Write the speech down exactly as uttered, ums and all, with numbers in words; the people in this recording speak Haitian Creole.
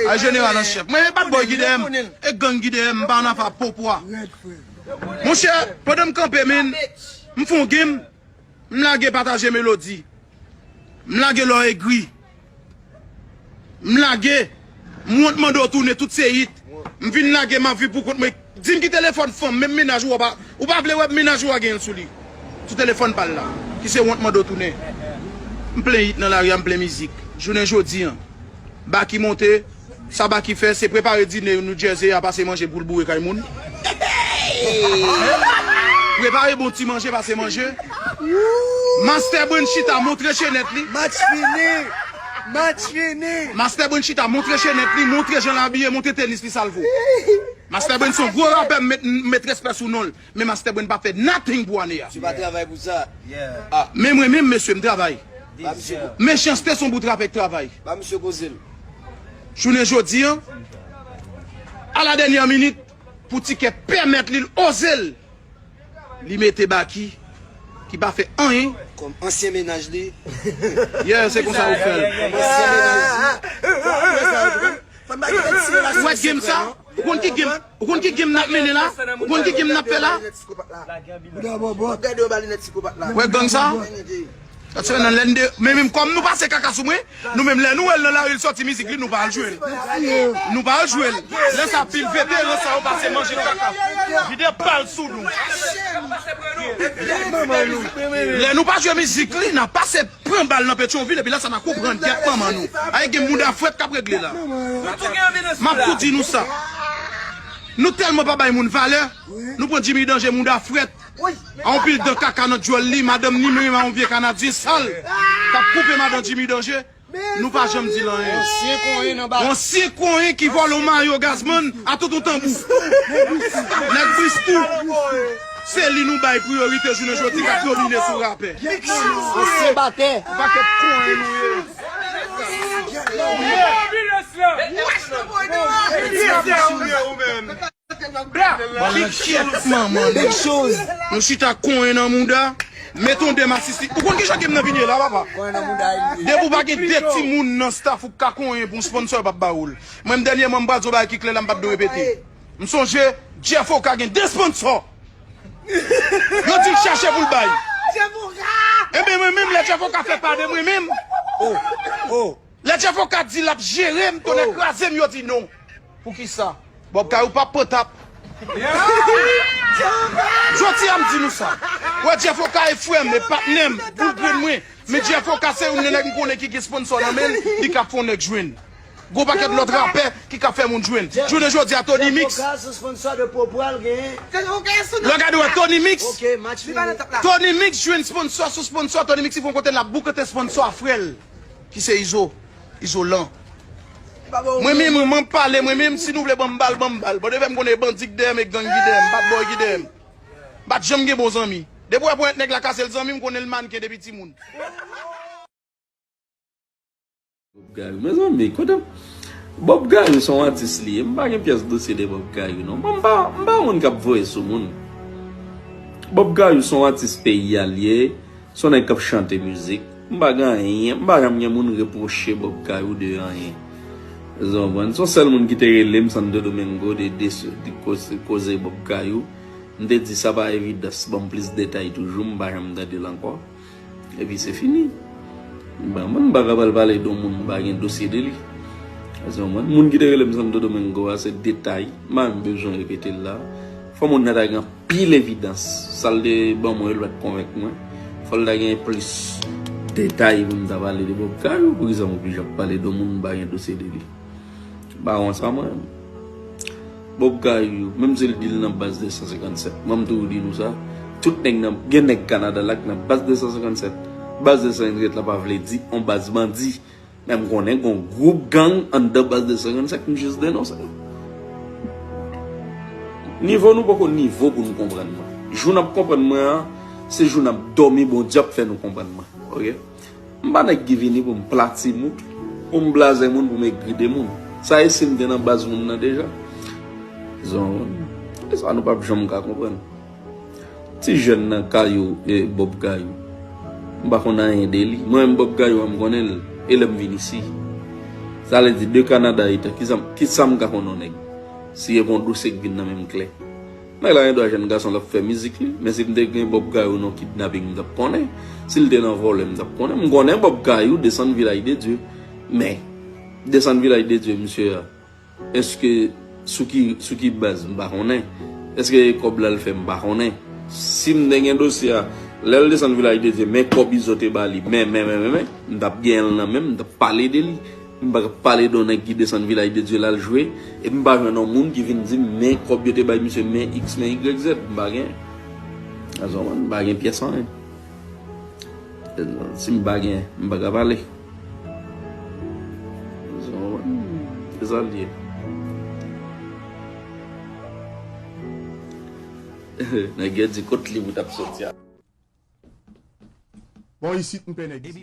A jeneral an chèf. Mwen, e bad boy ki dèyè m. E gang ki dèyè m, m pa nan afè popo a. Monchè, pandan m kanpe, men, m fè yon game, m lage pataje melodi. M lage lò egri. M lage. M wont mande w tounen tout se hit. M vin lage m ap viv pou kont mwen. Di m ki telefòn fanm, menm mennaj ou a pa, ou pa vle wè mennaj ou a gen l sou li. Sou telefòn pa l la. Ki se wont mande w tounen. M plen hit nan lari a, m plen mizik. Jounen jodi an. Baky monte, sa Baky fè, se prepare dine New Jersey a, pase manje pou l boure kay moun. Prepare bon ti manje, pase manje. Master Brand chita, montre chenèt li. Match fini! Match fini! Master Brand chita, montre chenèt li, montre jan l abiye, montre tenis li sa l vo. Master Brand se yon gwo rapè, m met, m met respè sou non l. Men Master Brand pa fè nothing pou ane a. Misye pa travay pou sa. Men mwen menm, mesye, m travay. Ba misye ko-, Mechanste se yon bout rapè k travay. Ba misye koze l. Jounen jodi an, a la dènyè minit, pou Tikè pèmèt li, l oze l, li mete Baky, ki pa fè anyen. Kòm ansyen mennaj li. Yeah, se konsa ou fè l. Kòm ansyen mennaj li. Fò n ba li tèt sere la. Ou wè game sa? Ou konn ki game, ou konn ki game n ap mennen la? Ou konn ki game n ap fè la? Gade yo ba linèt sikopat la. Ou wè gang sa? Sa se nan lè n de, men menm kòm nou pase kaka sou mwen, nou menm lè nou wè l nan lari, l sòti mizik li, nou pa al jwe l. Nou pa al jwe l. Lè sa pil veteran sa yo pase manje kaka. Vide bal sou nou. Lè nou pa jwe mizik li, n ap pase pran bal nan Petyonvil, epi lè sa n a konprann tèt manman nou. Ay gen mouda frèt k ap regle la. M ap tou di nou sa. Nou tèlman pa bay moun valè, nou pran Jimmy Danger mouda frèt. A yon pil dan kaka nan djòl li, madanm ni menm a yon vye Kanadyen sal k ap koupe madan Jimmy Danger. Nou pa janm di l anyen. Ansyen konyen nan ba. Ansyen konyen ki vòlò mayo Gazman a tout yon tanbou. Nèg Bristou. Se li nou bay priyorite jounen jodi k ap domine sou rapè. Ansyen batè. Pakèt konyen nou ye. Big shoes. Nou chita konyen nan mouda. Met on de masisi. Ou konn kijan game nan vin ye la, papa? Depi w pa gen de timoun nan staff ou k ka konyen pou yon sponsor, yo p ap ba ou l. Mwen, m dènyèman, m pral di yon bagay ki klè la, m p ap dwe repete. M sonje, Jeff Oka gen de sponsor. Yo di l chache pou l bay. Ebyen, mwen menm, lè Jeff Oka fè pa de mwen menm. Oh, oh. Lè Jeff Oka di l ap jere m, tonnè kraze m, yo di non. Poukisa? Bob Kayou p ap pran tap. Jodi a m di nou sa. Wè Jeff Oka e frè m, e patnè m, boul grenn mwen. Men Jeff Oka se youn nan nèg m konnen ki gen sponsor nan men l, li ka fè yon nèg jwenn. Gon pakèt lòt rapè ki ka fè moun jwenn. Jounen jodi a Tony Mix. Lè w gade wè Tony Mix. Tony Mix jwenn sponsor sou sponsor. Tony Mix li fè yon kote l ap boukante sponsor a frè l. Ki se Izo. Izolan. Mwen menm, mwen pale, mwen menm, si nou vle ban m bal, ban m bal. Bon, depi m konnen bandi k dèyè m e gang ki dèyè m, bad boy ki dèyè m. M pa t janm gen bon zanmi. Depi w wè ponyèt nèg la kase l zanmi, m konnen l mannken depi timoun. Bob Gayou, mezanmi, kote m? Bob Gayou se yon atis li ye. M pa gen pyès dosye de Bob Gayou, non. Mwen, m pa, m pa yon moun k ap voye sou moun. Bob Gayou se yon atis peyi a l ye. Se yon nèg k ap chante mizik. M pa gen anyen, m pa janm gen moun repwoche Bob Kayou de anyen. Ou konprann? Se yon sèl moun ki te rele m Santo Domingo de, de, de koze, koze Bob Kayou. M te di sa pa evidans, ban m plis detay toujou, m pa janm tande l ankò. Epi se fini. Ban mwen, m pa ka pral pale de yon moun m pa gen dosye de li. Ou konprann? Moun ki te rele m Santo Domingo a, se detay. M pa menm bezwen repete l la. Fò moun nan ta gen anpil evidans. Sa l te ban mwen yo, l pa t konvenk mwen. Fò l ta gen plis detay pou m ta pale de Bob Kayou. Poukisa m oblije ap pale de yon moun m pa gen dosye de li? M pa wont sa mwen. Bob Kayou, menm si l di l nan baz de san senkannsèt, mwen m toujou di nou sa, tout nèg nan, gen nèg Kanada la k nan baz de san senkannsèt. Baz de san senkannsèt la pa vle di on baz bandi. Men m konnen gon gwoup gang anndan baz de san senkannsèt, m jis denonse l. Nivo nou poko nivo pou n konprann mwen. Jou n ap konprann mwen an, se jou n ap dòmi Bondye ap fè nou konprann mwen. Oke? M pa nèg ki vini pou m plati moun, pou m blaze moun, pou m egri de moun. Sa e si m te nan baz moun nan deja. Zon, e sa nou p ap janm ka konprann. Ti jèn nan Kayou e Bob Kayou. M pa konn anyen de li. Mwen menm Bob Kayou an m konnen l e lè m vin isi. Sa vle di de Kanada eta, kisa, kisa m ka konnen yon nèg? Si e bon dosye k vin nan men m klè. Nèg la gen dwa jèn gason l ap fè mizik li, men si m te gen Bob Gayou nan kidnaping m t ap konnen. Si l te nan vòlè m t ap konnen. M konnen Bob Gayou desann Vilaj de Dye. Men, desann Vilaj de Dye, misye a. Èske sou ki, sou ki baz? M pa konnen. Èske e kòb la l fè? M pa konnen. Si m te gen dosye a, lè l desann Vilaj de Dye, men kòb Izo te ba li, men, men, men, men, men, m t ap genyen l nan men m, m t ap pale de li. M pa t ap pale de yon nèg ki desann Vilaj de Dye l al jwe, epi m pa jwenn yon moun ki vin di m, men kòb yo te bay misye, men X, men Y Z. M pa gen. Azò, m pa gen pyès anyen. Si m pa gen, m pa ka pale. Se sa l ye. Nèg yo di kot li pou t ap soti a. Bon, isit m pè nèg.